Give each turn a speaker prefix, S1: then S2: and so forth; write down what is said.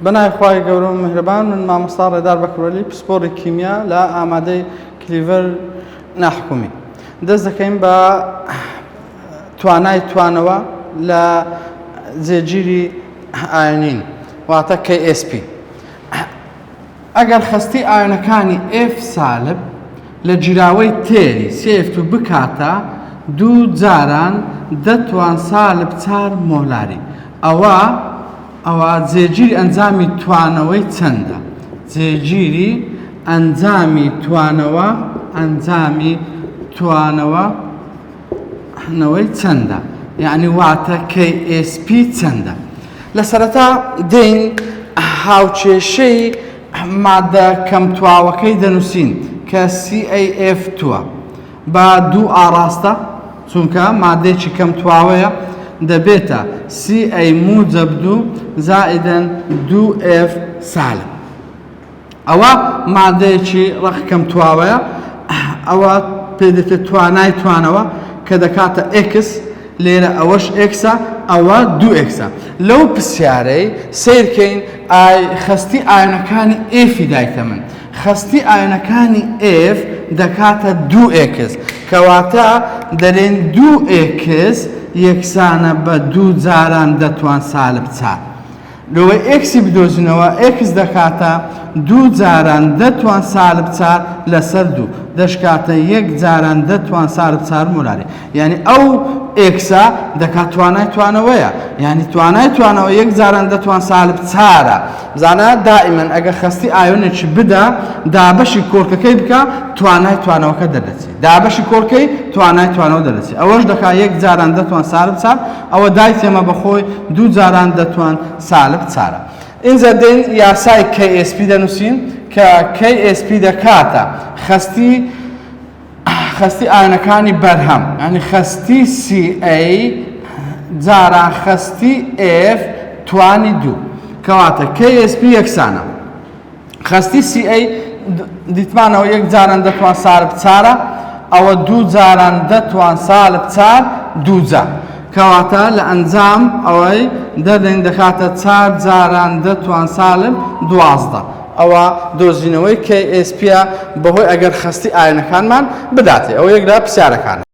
S1: بەناوی خوای گەورە و میهرەبان من مامۆستا ڕێدار بەکرۆلی پسپۆڕی کیمیا لە ئامادەی کلیڤەر ناحکومی دەست دەکەین بە توانای توانەوە لە جێگیری ئاینین واتە KSP ئەگەر خەستی ئایۆنەکانی F سالب لە گیراوەی تێری CF2 بکاتە دوو جاران دە توان سالب چار مۆلاری ئەوا ئەوا جێگیری ئەنجامی توانەوەی چەندە؟ جێگیری ئەنجامی توانەوە ئەنجامی توانەوە نەوەی چەندە؟ یعنی واتە KSP چەندە؟ لە سەرەتا دێین هاوکێشەی مادە کەم تواوەکەی دەنووسین کە CaF تووە بە دوو ئاڕاستە چونکە مادەیەکی کەم تواوەیە دەبێتە CA موجب دوو زائیدەن دوو F سالب ئەوە مادەیەکی ڕەق کەم تواوەیە ئەوە پێدێتە توانای توانەوە کە دەکاتە X لێرە ئەوەش X ە ئەوە دوو X ە لەو پرسیارەی سیرکەین ئای خەستی ئایۆنەکانی F ی دایتە من خەستی ئایۆنەکانی F دەکاتە دوو X کەواتە دەلێن دوو X یەکسانە بە دوو جاران دەتوان سالب چار لەوەی X ی بدۆزینەوە X دەکاتە دوو جاران دە توان سالب چار لەسەر دوو دەشکاتە یەک جاران دە توان سالب چار مۆلاری یعنی ئەو X ە دەکات توانای توانەوەیە یعنی توانای توانەوە یەک جاران دە توان سالب چارە بزانە دائیمەن ئەگەر خەستی ئایۆنێکی بدا دابەشی کۆڵکەکەی بکە توانای توانەوەکە دەردەچێت دابەشی کۆڵکەی توانای توانەوە دەردەچێت ئەوەش دەکات یەک جاران دە توان سالب چار ئەوە دای تێمە بەخۆی دوو جاران دەتوان سالب چارە. ئینجا دێین یاسای KSP دەنووسین کە KSP دەکاتە خەستی خەستی ئایۆنەکانی بەرهەم یعنی خەستی CA جاران خەستی F توانی دوو کەواتە KSP یەکسانە خەستی CA دیتمانەوە یەک جاران دەتوان سالب چارە ئەوە دوو جاران دەتوان سالب چار دووجا کەواتە لە ئەنجام ئەوەی دەردەین دەکاتە چار جاران دەتوان سالب 12 ئەوە دۆزینەوەی KSP بەهۆی ئەگەر خەستی ئایۆنەکانمان بداتێ ئەوە یەک لە پرسیارەکانە.